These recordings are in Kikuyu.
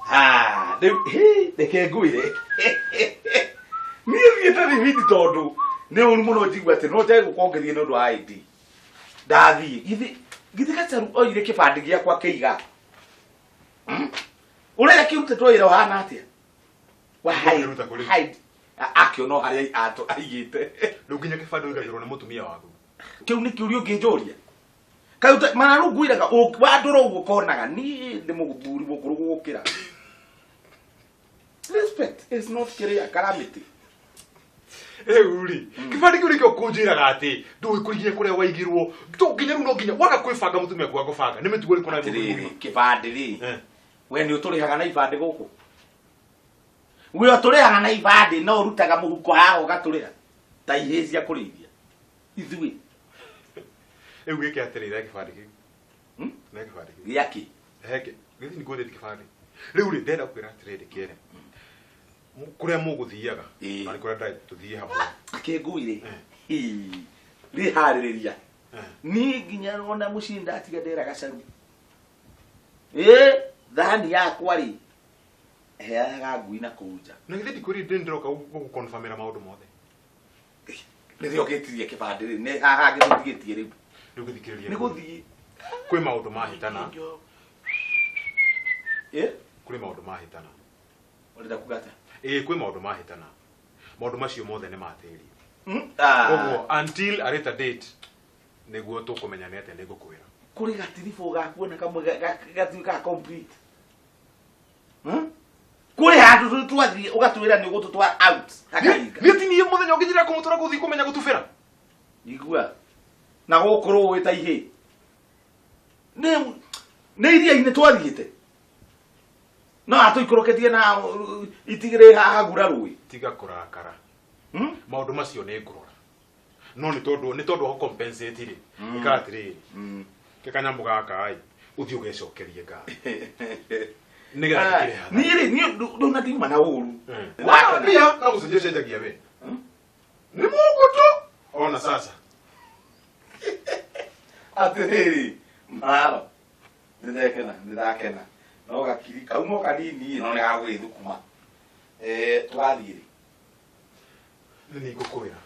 Ah, rĩu hĩ, reke ngwĩre niĩ thiĩte thibiti tondũ nĩ ũru mũno njigua atĩ no njage gũkongithia nĩ ũndũ wa ID ndathiĩ githĩ githĩ gacaru oire kĩbandĩ gĩakwa kĩiga Ũrĩa kĩrutĩtwo wĩra ũhana atĩa? Wa hide, Ũkĩruta kũrĩ? hide. Akĩona o harĩa aigĩte. Rĩu nginya kĩbandĩ ũigagĩrwo nĩ mũtumia waku. Kĩu nĩ kĩũria ũngĩnjũria. Kaĩ mana rĩu ngwĩraga wandora ũguo ũkonaga niĩ ndĩ mũthuri mũkũrũ gũgũkĩra. Respect is not kĩrĩa calamity. Rĩu rĩ, kĩbandĩ kĩu nĩkĩo kũnjĩraga atĩ ndũĩ kũrĩ nginya kũrĩa waigirwo. To nginya rĩu no nginya waga kwĩbanga mũtumia waku agũbanga. Nĩ mĩtugo ĩrĩkũ na Atĩrĩrĩ, kĩbandĩ rĩ. Eh. We nĩ ũtũrĩhaga na ibandĩ gũkũ? We ũtũrĩhaga na ibandĩ no ũrutaga mũhuko haha ũgatũrĩha ta ihĩĩ cia kũrĩithia. Ithuĩ. Rĩu gĩke atĩrĩrĩ, rehe kĩbandĩ kĩu. Rehe kĩbandĩ kĩu. Gĩakĩ? Rehe gĩthiĩ nĩngũthĩtie kĩbandĩ. Rĩu rĩ, ndĩrenda gũkwĩra atĩrĩrĩ kĩere. Kũrĩa mũgũthiaga, Ĩĩ. na nĩ kũrĩa ndĩrenda tũthiĩ hamwe. Kĩngũirĩ. Rĩharĩrĩria. Niĩ nginya ona mũciĩ ndatiga ndera gacaru. Ĩ, thani yakwa rĩ, heaga ngui na kũu nja. Na githĩ ndikwĩrire ndĩ ndĩroka gũgũkonfamĩra maũndũ mothe. Rĩrĩa ũgĩtirie kĩbandĩ rĩ, nĩ haha ngĩtũtigĩtie rĩu. Rĩu gĩthikĩrĩrie. Nĩ gũthiĩ. Kwĩ maũndũ mahĩtana. Ĩ? Kwĩ maũndũ mahĩtana. Ũrenda kuga atĩa? Ĩĩ kwĩ maũndũ mahĩtana. Maũndũ macio mothe nĩ matĩri. Ah. Koguo until a later date nĩguo tũkũmenya nĩ atĩa nĩ ngũkwĩra. Kũrĩ gatiribũ gakuona kamwe gatuĩkaga complete. Kũrĩ handũ tũrĩ twathiĩ ũgatwĩra nĩ ũgũtũtwara out hakahinga. Niĩ ti niĩ mũthenya ũngĩ njĩra kũmũtwara gũthiĩ kũmenya gũtubĩra. Igua. Na gũkũ rũĩ ta ihĩĩ. Nĩ nĩ iria-inĩ twathiĩte. No atũikũrũkĩtie na itigĩrĩ haha gura rũĩ. Tiga kũrakara. Maũndũ macio nĩ ngũrora. No nĩ tondũ nĩ tondũ wa compensate rĩ. Ĩka atĩrĩrĩ. Ke kanyamũ gaka ĩ ũthiĩ ũgecokerie ngatho. Nĩgetha ndikĩrĩ hathara. Niĩ rĩ niĩ ndona ndiuma na ũru. Mbia no gũcenjia cenjagia we. Nĩ mũgũtũ. Ona sasa. Atĩrĩrĩ, Mararo, nĩndakena, nĩndakena. No gakiri kauma o kanini no nĩ gagũgĩthukuma. Eh, tũgathiĩ rĩ? Nĩ niĩ ngũkwĩra.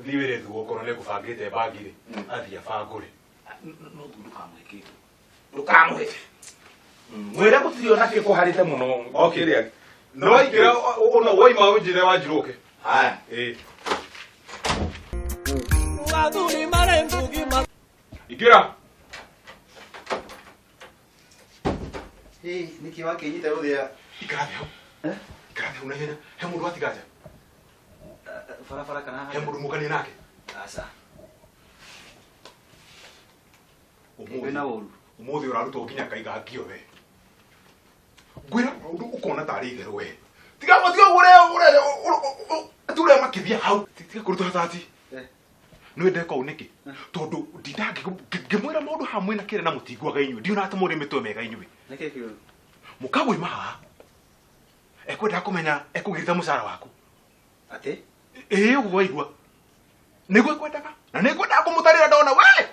Thiĩ wĩre thuo okorwo nĩ ngũbangĩte bagi rĩ, athiĩ abangũre. No tu ndũkamũhe kĩndũ. Ndũkamũhe. Mwĩre gũtirĩ ona kĩ kũharĩte mũno. Okay. Kĩrĩa. No waingĩra ona waima ũnjĩre wanjirũke. Haya. Ĩĩ. Athuri marĩ mbugi ma Ingĩra. Ĩ, nĩkĩ wakĩnyita rũthĩa? Ikara thĩ hau. Ikara thĩ hau na ihenya. He mũndũ watiga nja. Barabara kana He mũndũ mũkanie nake. Aca. Ũmũthĩ. Wĩna ũru. Ũmũthĩ ũrarutwo nginya kaiga ngio we. Ngwĩra maũndũ ũkona tarĩ itherũ we. Tiga tiga ũrĩa ũrĩa atĩ ũrĩa makĩthia hau. Tiga kũruta hatati. Nĩ ndeka ũũ nĩkĩ? Tondũ ndinda ngĩmwĩra maũndũ hamwe na kĩrĩa na mũtiguaga inyuĩ. Ndiona atĩ mũrĩ mĩtwe mĩega inyuĩ. Nĩkĩ kĩũru? Mũkagũima haha. Ekwendaga kũmenya ekũgirĩta mũcara waku. Atĩ? Ĩĩ ũguo waigua. Nĩguo ekwendaga. Na nĩngwendaga kũmũtarĩra ndona we.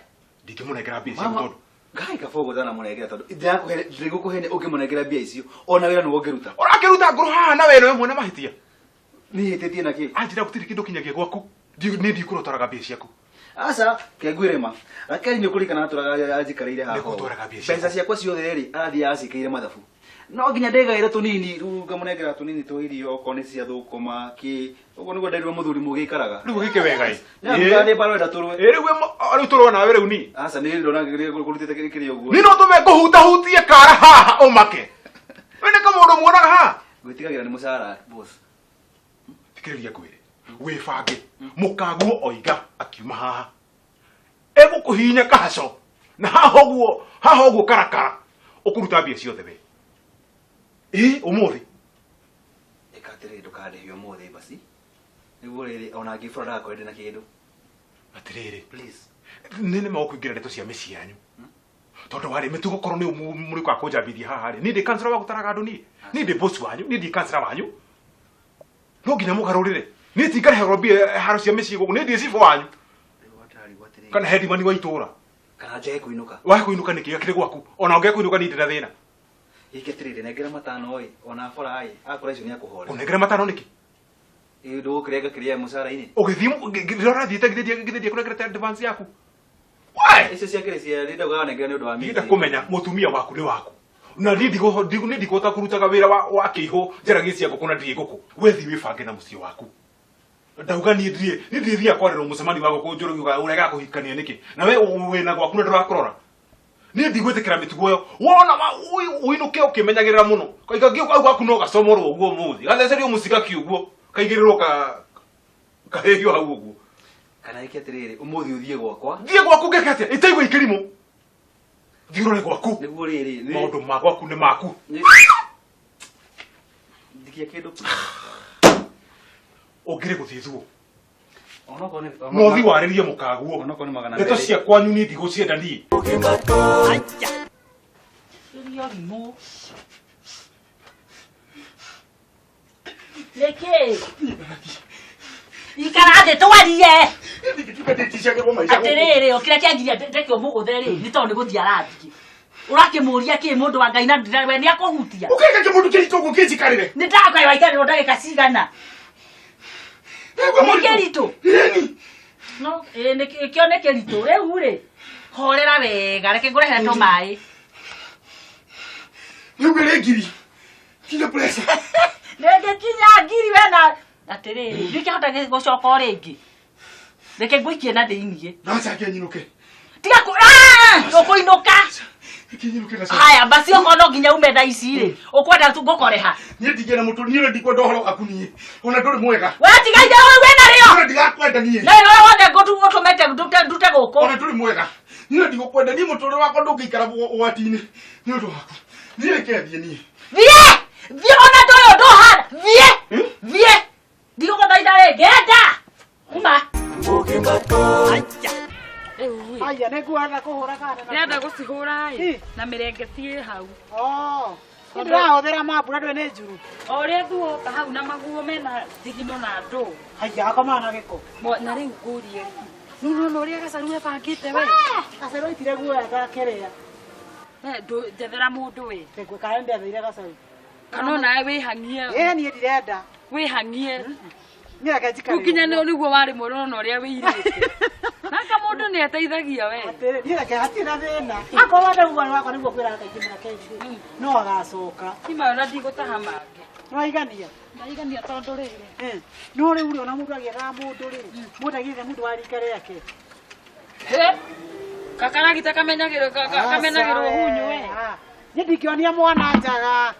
Ndingĩmũnengera mbia ciaku Mama, tondũ Ngai kaba ũguo ndanamũnengera tondũ ndĩgũkũhenia ũngĩmũnengera mbia icio ona wĩra nĩguo ũngĩruta. Ũrakĩruta ngũrũ haha na we nĩwe mwene mahĩtia. Niĩ hĩtĩtie na kĩ? Anjĩra gũtirĩ kĩndũ kinyagia gwaku. Niĩ ndikũrotaraga mbia ciaku. Aca, ke ngwĩre ma. Rakeli nĩ ũkũririkana atũraga anjikarĩire haha. Nĩngũtwaraga mbia Mbeca ciaku. ciakwa ciothe rĩ, arathiĩ acikĩire mathabu. No nginya ndĩgaĩre tũnini, rĩu ngamũnengera tũnini twa irio, okorwo nĩ cia thũkũma, kĩ. Ũguo nĩguo nderirwo mũthuri mũgĩikaraga. Rĩu ũgĩke wega ĩ. Nĩ nĩ mbara wenda tũrũe. Ĩ rĩu rĩu tũrũe nawe rĩu niĩ. Aca nĩ ndona kũrutĩte kĩrĩ ũguo. Niĩ no tũme ngũhutahutie kara haha ũmake. We nĩ kamũndũ muonaga haha. Gwĩtigagĩra nĩ mũcara boss. Thikĩrĩria ngwĩre. Wĩbange. Mũkaguo oiga akiuma haha. Egũkũhihinya kahaco. Na haha ũguo, haha ũguo karakara. Ũkũruta mbia ciothe we. Ĩ ũmũthĩ. Ĩka atĩrĩrĩ ndũkandĩhie ũmũthĩ basi. Nĩguo rĩrĩ ona angĩbũra ndagakorwo ndĩ na kĩndũ. Atĩrĩrĩ. Please. Nĩ nĩ magũkũingĩra ndeto cia mĩciĩ yanyu. Tondũ warĩ mĩtugo korwo nĩ mũrĩũkaga kũnjambithia haha rĩ. Niĩ ndĩ kansĩra wa gũtaraga andũ niĩ. Niĩ ndĩ boss wanyu, niĩ ndĩ kansĩra wanyu. No nginya mũgarũrĩre. Niĩ tingarehagwo mbia haro cia mĩciĩ gũkũ. Niĩ ndĩ cibũ wanyu. Rĩu watarigwo atĩrĩrĩ. Kana headman wa itũra. Kana njage kuinuka. Wa kuinuka niki akire gwaku. Ona unge kuinuka ni ndina thina. Ike tiriri nengera matano oi ona bora ai akora icio ni akuhore. Unengera matano niki? Ĩ ndũgũkĩrenga kĩrĩa mũcara-inĩ. Ũgĩthiĩ ndĩrora thiĩte ngĩthiĩ kũnengera advance yaku. Why? Icio ciakĩrĩ cia ndaugaga nengera nĩ ũndũ wa Ndĩrenda kũmenya mũtumia waku nĩ waku. Na niĩ ndigũhota kũrutaga wĩra wa kĩihũ njaragie cia ngũkũ na ndirĩ ngũkũ. We thiĩ wĩbange na mũciĩ waku. Ndauga niĩ ndirĩ kwarĩrwo mũcemanio wa ngũkũ njũrũ ũregaga kũhikania nĩkĩ? Na we wĩna gwaku na ndũrakũrora. Niĩ ndigwĩtĩkĩra mĩtugo ĩyo. Wona ũinũke ũkĩmenyagĩrĩra mũno. Kaiga kau gaku no gacomorwo ũguo ũmũthĩ. Gathecerio mũciga kiuguo. Kaigĩrĩrwo kahĩhio hau ũguo. Kana ĩke atĩrĩrĩ ũmũthĩ ũthiĩ gwakwa. Thiĩ gwaku ngeke atĩa? Ĩtaigua ikĩrimũ. Thiĩ ũrore gwaku. Nĩguo rĩrĩ. Maũndũ ma gwaku nĩ maku. Ndikia kĩndũ. Ũngĩrĩ gũthiĩ thuo. Onokorwo nĩ No ũthiĩ warĩrie mũkaguo. Onokorwo nĩ magana Ndeto merĩ. cia kwanyu niĩ ndigũcienda niĩ. Irio rimũ. Nĩkĩ? Ikara thĩ twarie. Atĩrĩrĩ, o kĩrĩa kĩangiria ndeke ũmũgũthe rĩ, nĩ tondũ nĩ gũthiĩ arathiĩ. Ũrakĩmũria kĩ mũndũ wa Ngai na we nĩ akũhutia. Ũkĩreka kĩmũndũ kĩritũ ũguo kĩnjikarĩre. Nĩ ndakwa waikarĩrwo ndagĩka cigana. Nĩ kĩritũ. No, ĩ nĩ kĩo nĩ kĩritũ. Rĩu rĩ, horera wega, reke ngũrehere tũmaĩ. Rĩu ĩrĩ ngiri. Kinya pressure. Nĩngĩkinya ngiri we na atĩrĩrĩ, ndingĩhota gũcoka o rĩngĩ. Reke ngũikie na thĩiniĩ. Ndacoke nyinũke. Tiga kũ ũkũinũka. Reke nyinũke gacoke. Haya, basi okorwo no nginya ume thaa ici rĩ, ũkwenda tu ngũkore ha? Niĩ ndingĩenda mũtũ, niĩ ndikwenda ũhoro waku niĩ. Ona ndũrĩ mwega. We tiga ithe ũyũ wĩna rĩo. Ona ndigakwenda niĩ. Na rĩo wothe ngũtũmĩte ndute gũkũ. Ona ndũrĩ mwega. Niĩ ndigũkwenda niĩ mũtũrĩre wakwa ndũngĩikara ũgwati-inĩ nĩ ũndũ waku. Niĩ reke thiĩ niĩ. Thiĩ! Thiĩ ona ndũyũ ndũhana. Thiĩ! Thiĩ! Ndigũgũthaitha rĩngĩ. Enda! Uma. Aya nĩnguona kũhũra kana. Ndĩrenda gũcihũra ĩ na mĩrenge ciĩ hau. Oh. Ndĩrahũthĩra mambura ndũĩ nĩ njuru. O ũrĩa thuoka hau na maguo mena thigino na ndũ. Haya akomaga na gĩko. Na rĩu ngũrie. Nĩ ũrona ũrĩa Gacaru ebangĩte we. Gacaru aitire guoya ndakĩrĩa. Njethera mũndũ we. Kana nĩndetheire Gacaru. Kana onawe wĩhang'ie. Ĩ niĩ ndirenda. Wĩhang'ie. Niĩ reke njikare. Rĩu nginya nĩguo warĩ mwerũ ũrona ũrĩa wĩirĩte. Naka mũndũ nĩ ateithagia we. Atĩrĩ, niĩ reke hatirĩ na thĩna. Akorwo wenda uga wakwa nĩguo kwĩraga kaingĩ na kaingĩ. No agacoka. Ti mayo na ndigũtaha mangĩ. Nĩwaigania? Ndaigania tondũ rĩrĩ. No rĩu rĩ ona mũndũ agĩethaga mũndũ rĩ, mũndũ agĩetha mũndũ wa rika rĩake. Hĩ! Kakaragita kamenyagĩrwo hunyũ we. Niĩ ndingĩonia mwana njaga.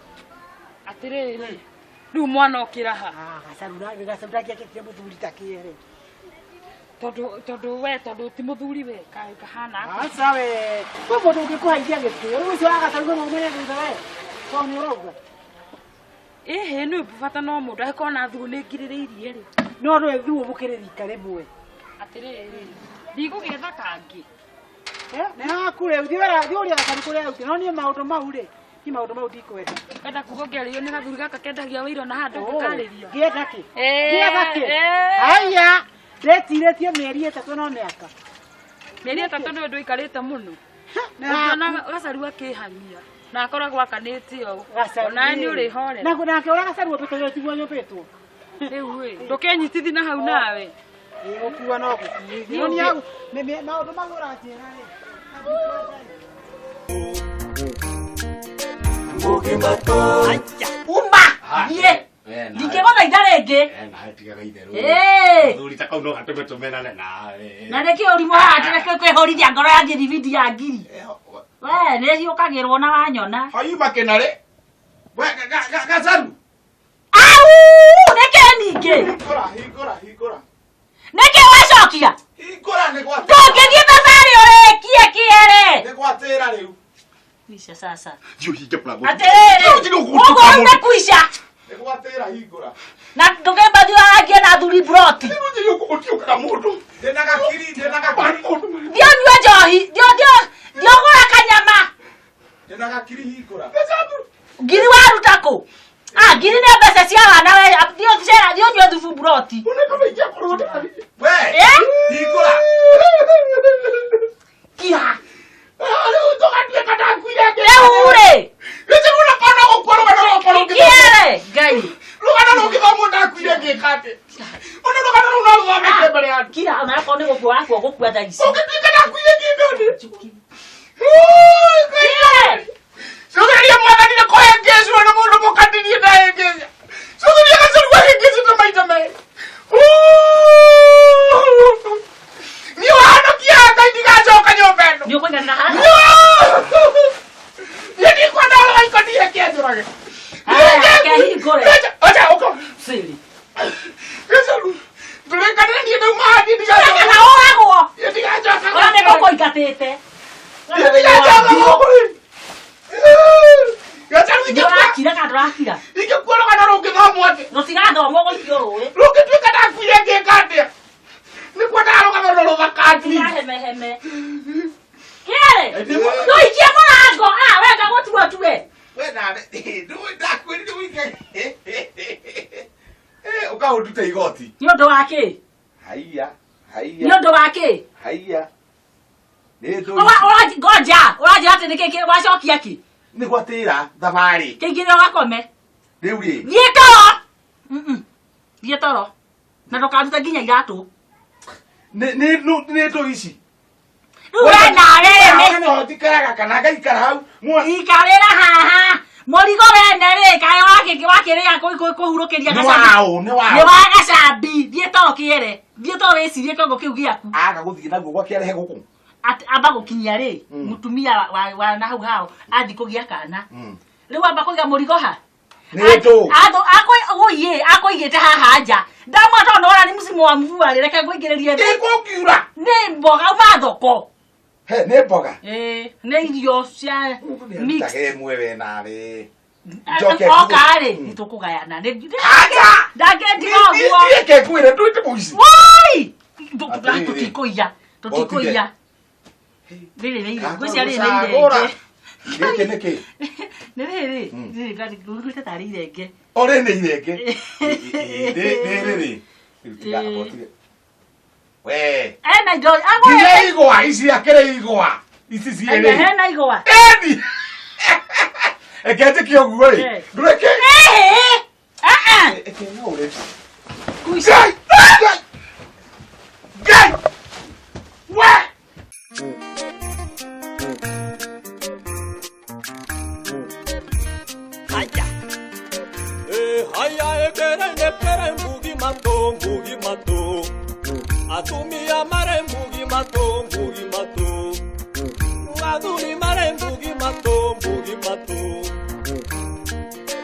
Atĩrĩrĩ, rĩu mwana ũkĩra ha? Gacaru ndangĩakĩtie mũthuri ta kĩere. Tondũ we tondũ ti mũthuri we kahana atĩa? Aca we, kwĩ mũndũ ũngĩkũhaithia gĩtĩo. Rĩu ũcio wa Gacaru no ũmenye thutha we. Tondũ nĩ ũrauga. Ĩhĩ nĩ bata no mũndũ angĩkorwo na thuo nĩ ngirĩrĩirie rĩ. No ndũĩ thuo mũkĩrĩ rika rĩmwe. Atĩrĩrĩ, ndigũgĩetha kangĩ. Nĩ haku rĩu, thiĩ wĩra, thiĩ ũrie Gacaru kũrĩa arutire. No niĩ maũndũ mau rĩ, niĩ maũndũ mau ndikwenda. Wenda kuga ũngĩarĩrio nĩ gathuri gaka kendagia wĩira na handũ ũngĩkarĩrio. Ngĩenda kĩ? Ngĩetha kĩ? Haya, ndĩtirĩtie mĩeri ĩtatũ no mĩaka. Mĩeri ĩtatũ nĩ ũndũ ũikarĩte mũno. Ũngĩona Gacaru akĩhang'ia na akoragwo akanĩte ũũ. Onawe nĩ ũrĩhorera. Nake ũrĩa Gacaru ũmbĩtwo tiguo nyũmbĩtwo. Rĩu ĩ, ndũkenyitithi na hau nawe. Gũkua no gũkuithia. No niĩ hau, maũndũ mau ũranjĩra rĩ. Uma! Thiĩ! Ndingĩgũthaitha rĩngĩ. Mũthuri ta kau no gatũme tũmenane nawe. Na nĩkĩ ũrimũ haha atĩ reke kwĩhũrithia ngoro ya thibindi ya ngiri. We nĩ ciũkagĩrwo na wanyona. Hayuma kĩnarĩ. We Gacaru. Au! Nĩkĩ ningĩ? Hingũra, hingũra, hingũra. Nĩkĩ wacokia? Hingũra nĩ gwatĩra. Ndũngĩthiĩ thabarĩ ũrĩkie kĩere. Nĩ gwatĩra rĩu. Kuica sasa. Thiĩ ũhinge mũrango. Atĩrĩrĩ, ũguo ume kuica. Nĩ gwatĩra hingũra. Na ndũkĩmbathiĩ warangie na athuri broti. Gũtiũkaga mũndũ. Ndĩna gakiri, ndĩna gakiri. Thiĩ ũnyue njohi, thiĩ ũgũre kanyama. Ndĩna gakiri hingũra. Ngiri waruta kũ? Ah, ngiri nĩ mbeca cia wana we, thiĩ cera, thiĩ ũnyue thubu broti. We, hingũra. Kiha. gũkua gũkua thaa ici. Ũngĩtuĩka ndakuire ngĩndoni. Cokeria mwathani nĩ kũhĩngĩcwo nĩ mũndũ mũkadirie ndahĩngĩca. Cokeria gacaru wahĩngĩcĩte maita merĩ. Niĩ wahonokia Ngai ndigacoka nyũmba ĩno. Nĩ ũkũiganĩra haha? Niĩ ndikwenda ũhoro wa ikoni reke anjũrage. Haya, reke hingũre. Acha ũka. Siri. Gacaru. Ndũrĩkanĩre niĩ ndauma haha niĩ ndigacoka. Kana ũragwo. Niĩ ndigacoka. Ona nĩ gũkũingatĩte. Niĩ ndigacoka gũkũ. Gacaru Nĩ ũrakira kana ndũrakira? Ingĩkua rũgano rũngĩthomwo atĩa? Rũtigathomwo gũikio rũĩ. Rũngĩtuĩka ndakuire ngĩka atĩa? Nĩ kwendaga rũgano rũrũthaka Tiga hemeheme. Kĩrĩ. Tũikie mũrango. Ah, wenda gũtua tue. We nawe ndakwĩrire ũike ũkaũndute igoti. Nĩ ũndũ wa kĩ? Haiya, Nĩ haiya, ũndũ wa kĩ? haiya. Nĩ Ngoja, ũranjĩra atĩ nĩkĩ wacokia kĩ? nĩ gwatĩra thabarĩ. Kĩingĩre ũgakome. Rĩu rĩ, Thiĩ toro. Thiĩ toro. Na ndũkarute nginya iratũ. nĩ ndũ ici. Rĩu we nawe rĩ, Nĩho njikaraga kana ngaikara hau. Ikarĩra haha. Mũrigo wene rĩ, kaĩ wakĩrĩa kũhurũkĩria Nĩ gacambi. waũ, nĩ waũ. Nĩ wa gacambi. Thiĩ toro kĩere. Thiĩ toro wĩcirie kĩongo kĩu gĩaku. Aga gũthiĩ naguo gwake arehe gũkũ. Amba gũkinyia rĩ, mũtumia wa na hau hao athiĩ kũgĩa kana. Rĩu amba kũiga mũrigo ha? Nĩ ndũ. Ũiĩ, akũigĩte haha nja. Ndamwa tondũ nĩwona nĩ msimu wa mvua rĩ, reke ngũingĩrĩrie thĩ. Ĩkũngiura. Nĩ mboga uma thoko. He, nĩ mboga. Ĩĩ, nĩ irio cia mix. Nĩarutaga ĩmwe we nawe. Njoke oka rĩ, nĩ tũkũgayana. Acha! Ndangĩtiga ũguo. Reke ngwĩre ndũĩ mũici. Woi! Atĩrĩrĩ. Tũtikũiya. Tũtikũiya. Rĩrĩ nĩ irio. Ngwĩciria rĩrĩ nĩ Gũcagũra. irenge. Gĩkĩ nĩ kĩ? Nĩ rĩrĩ, rĩrĩ ngwĩte tarĩ irenge. O rĩrĩ nĩ irenge. Rĩrĩ rĩ. Rĩu tiga abotige. We. Ena indo, Nginya agũrĩte. igwa ici akĩrĩ igwa. Ici Ena cierĩ. hena igwa. Eni. Eke njĩke ũguo rĩ. Eh. Ndũreke. Ĩhĩ! Ah ah. Eke ng'aũre. Kuici. Ngai! Ngai! Ngai! We! Haya. Haya ekere nekere mbugi mato mbugi mato. Atumia mare mbugi mato mbugi mato. Aduri mare mbugi